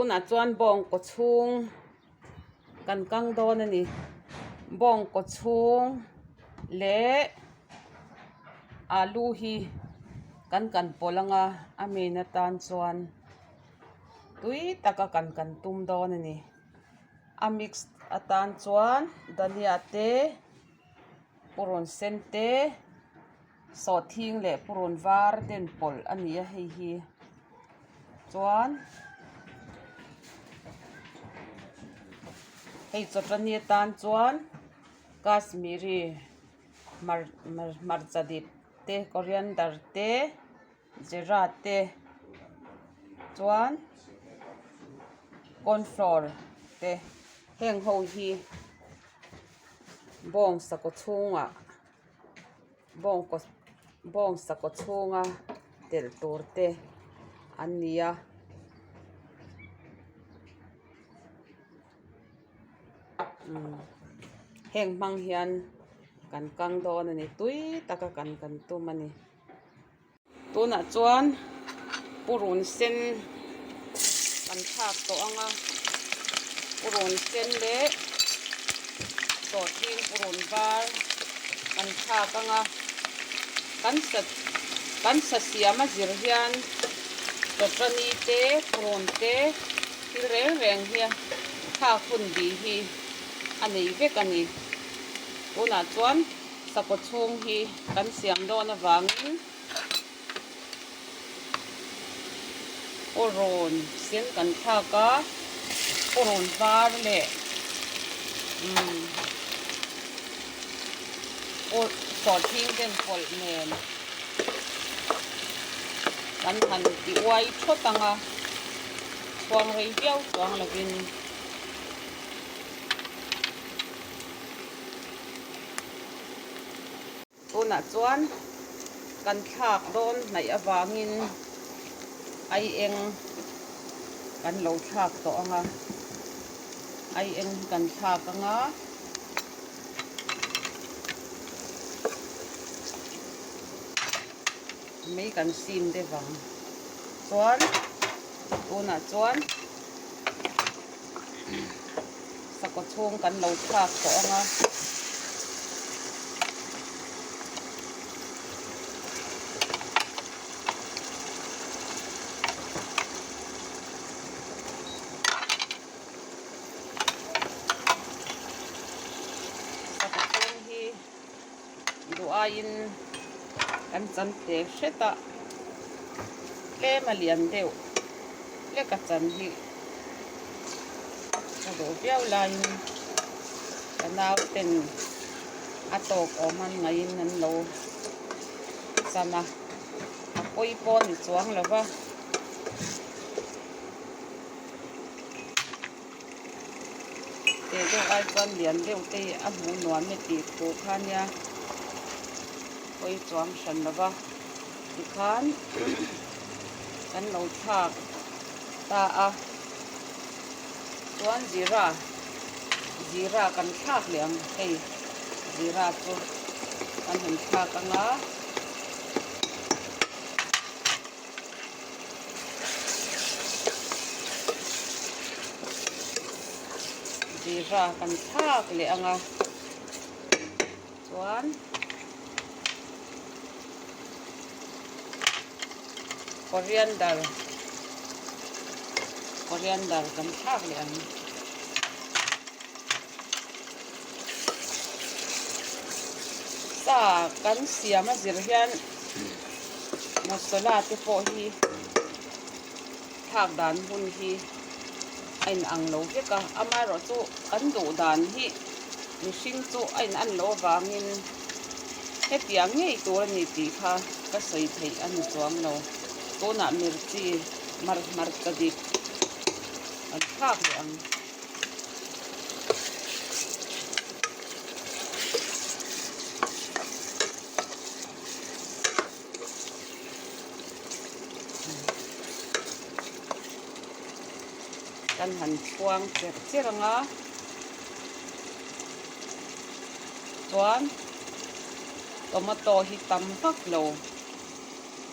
Tunah chuan bawng kaw chhung kan kang dawn a ni bawng kaw chhung leh alu hi kan kan pawlh ang a a main atan chuan tui taka kan kan tum dawn a ni a mix atan chuan dania te purun sen te. Sawhthing leh purun var den pawlh a ni a hei hi chuan hei chawṭani atan chuan kashmiri hmarcha dip te coriander te jeera te chuan cornflour te heng ho hi bawng sakawr chhungah. Bawngkaw bawng sakawr chhunga telh tur te an ni a. Umm heng hmang hian kan kang dawn a ni tui taka kan kan tum a ni. Tunah chuan purun sen kan thlak tawh ang a, purun sen leh sawhthing purun var kan thlak ang a, kan sa kan sa siam a zir hian chawṭani te purun te thil reng reng hi thlak hun bih hi a nei vek a ni. Tunah chuan. Sakawt chhung hi kan siam dawn avangin purun sen kan thlak a, purun var leh umm sawhthing ten pawlh nen kan han ti uai thawt ang a, chhuang rei viau chuang lovin. Tunah chuan kan thlak dawn hnaih avangin ai eng kan lo thlak tawh ang a, ai eng hi kan thlak ang a. Mei kan sim deuh ang chuan tunah chuan. Sakawt chhung kan lo thlak tawh ang a. Sakawt chhung hi duh aiin kan chan te hret a, tlem a lian deuh hlek a chan hi. Ka duh viau laiin ka nauten a tawk awm an ngaihin an lo chan a, a pawi pawh a ni chuang lo va. Teh deuh ai chuan lian deuh te hi a hmuh nuam e tih thu kha nia pawi chuang hran lo va tikhan kan lo thlak. Ta a, chuan zira, zira kan thlak leh ang hei zira chu kan han thlak ang a. Zira kan thlak leh ang a, chuan. Coriander coriander kan thlak leh ang. Sa kan siam a zir hian masala te pawh hi thlak dan hun hi a inang lo vek a, amaherawhchu kan duh dan hi mihring chu a inan loh avangin hetiang ngei tur a ni tih kha ka sawi theih a ni chuang lo. Tunah mirchi mar hmarcha dik kan thlak leh ang. Kan han chhuang cherh cherh ang a chuan tomato hi tam vak lo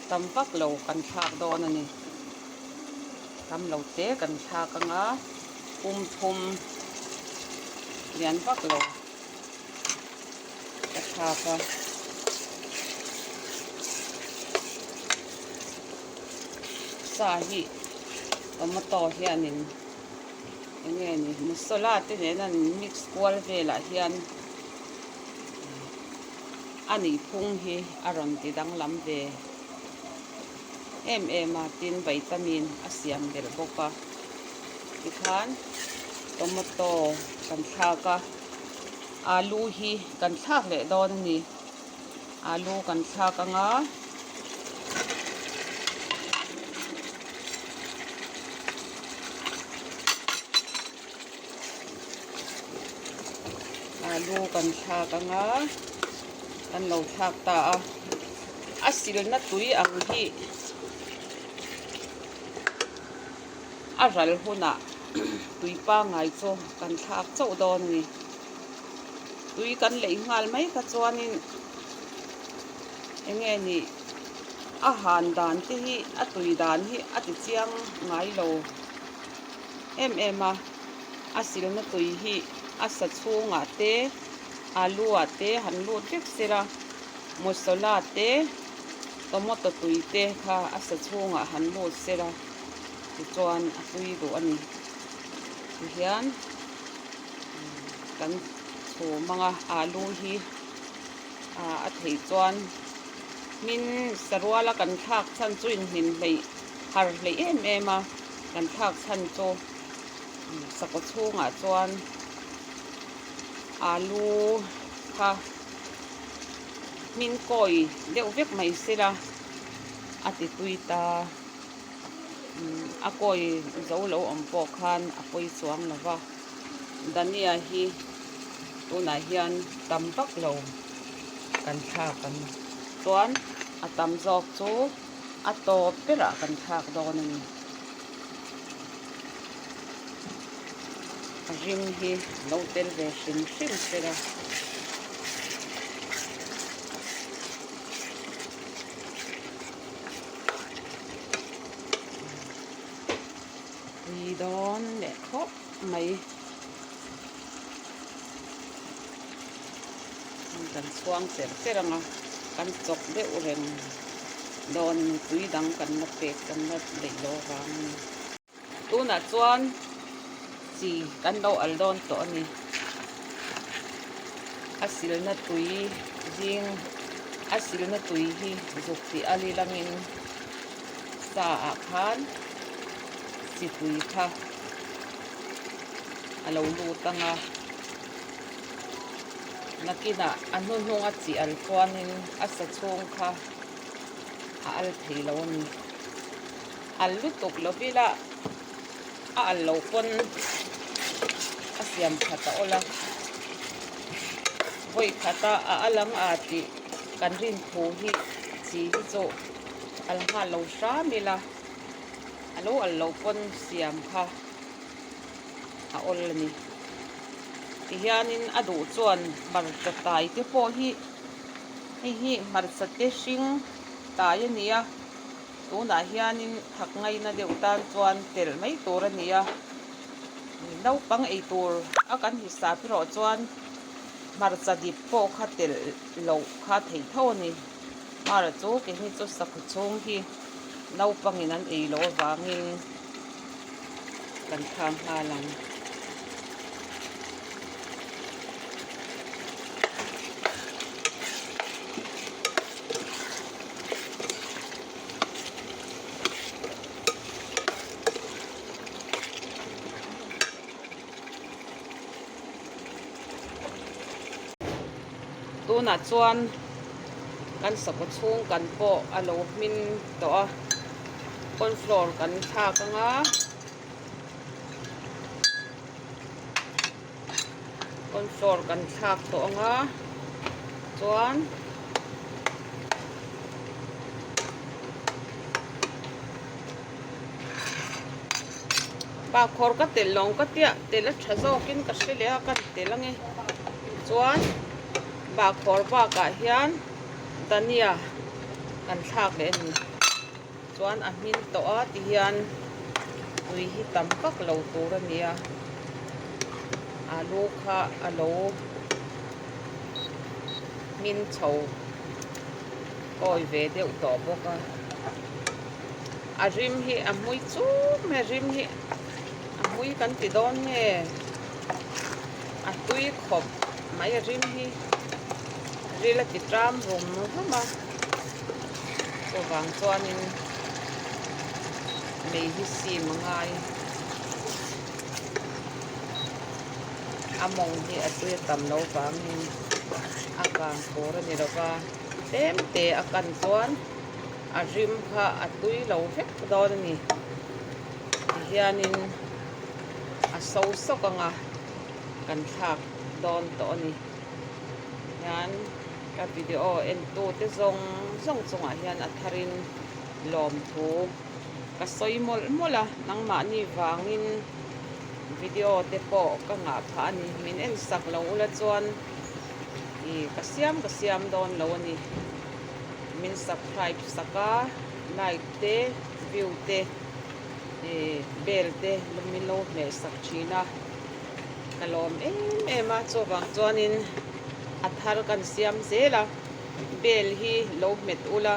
tam vak lo kan thlak dawn a ni. Tam lo te kan thlak anga pum thum lian vak lo ka thlak a. Sa hi tomato hianin eng nge ni masala te nena an mix kual velah hian a nih phung hi a rawn ti danglam ve em em a tin vitamin a siam belh bawk a tikhan tomato kan thlak a alu hi kan thlak leh dawn a ni alu kan thlak ang a. Alu kan thlak ang a kan lo thlak ta a a silna tui ang hi a ral hunah tui pangngai chu kan thlak chauh dawn a ni tui kan leih nghal mai kha chuanin eng nge nih a han dan te hi a tui dan hi a ti chiang ngai lo em em a a silna tui hi a sa chhungah te alu ah te han lut vek sela masala te tomato tui te kha a sa chhungah han lut sela tichuan a tui duh a ni tihian kan chhum ang a alu hi a theih chuan hmin saruala kan thlak chhan chu inhmin hleih har hleih em em a kan thlak chhan chu sakawr chhungah chuan alu kha hmin kawi deuh vek mai sela a ti tui ta a kawi zo lo awm pawh khan a pawi chuang lo va dhania hi tunah hian tam vak lo kan thlak a ni chuan a tam zawk chu a tawp berah kan thlak dawn a ni. A rim hi lo tel ve hrim hrim sela. Tui dawn leh khawp mai. Kan chhuang cher cher ang a, kan chawk deuh reng dawn a ni. Tui dang kan la pek kan la daih loh avang a ni. Tunah chuan chi kan lo al dawn tawh a ni. A silna tui zing a silna tui hi zuk tih a lilangin sa ah khan chi tui kha a lo lut ang a nakinah a hnuhnung a chi al chuanin a sa chhung kha a al thei lo a ni. Al lutuk lo ila a al lo pawn a siam that a awl a vawi khata a al ang a tih kan rin thu hi chi hi chu al nghal lo hram ila a lo al lo pawn siam kha a awl a ni tihianin a duh chuan hmarcha tai te pawh hi hei hi hmarcha te hring tai a ni a. Tunah hianin thak ngaina deuh tan chuan telh mai tur a ni a, naupang ei tur a kan hisap erawh chuan hmarcha dip pawh kha telh loh kha theih tho a ni. Hmara chu keini chu sakhaw chhung hi naupangin an ei loh avangin kan thlang nghal ang. Tunah chuan kan sakhaw chhung kan pawh a lo hmin tawh a cornflour kan thlak ang a cornflour kan thlak tawh ang a chuan Bahkhawr ka telh lo ka tia telh a tha zawkin ka hre leh a ka telh ange chuan bahkhawr bakah hian dhania kan thlak leh a ni chuan a hmin tawh a tihian. Tui hi tam vak lo tur a nia, alu kha a lo hmin chho kawi ve deuh tawh bawk a, a rim hi a hmui chuk mai a rim hi a hmui kan ti dawn nge a tui khawp mai a rim hi ril a ti ṭam rum rum a chuvang chuanin mei hi sim a ngai a mawng hi a tui a tam lo vangin a kang tur a ni lo va tlem te a kan chuan a rim kha a tui lo vek dawn a ni tihianin a so sawk ang a kan thlak dawn tawh a ni hian ka video en tu te zawng zawng chungah hian a tharin lawmthu ka sawi mawlh mawlh a nangmahni vangin video te pawh ka ngah phah a ni min en sak lo ula chuan ih ka siam ka siam dawn lo a ni min subscribe sak a like te view te ih bell te min lo hmeh sak thin a ka lawm em em a chuvang chuanin a thar kan siam zel a bell hi lo hmet ula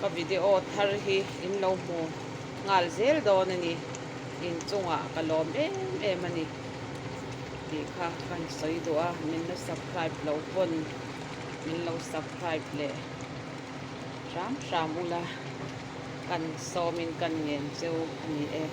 ka video thar hi in lo hmu nghal zel dawn a ni inchungah ka lawm em em a ni tih kha kan sawi duh a min la subscribe lo pawn min lo subscribe leh hram hram ula kan sawmin kan ngen cheu a ni e.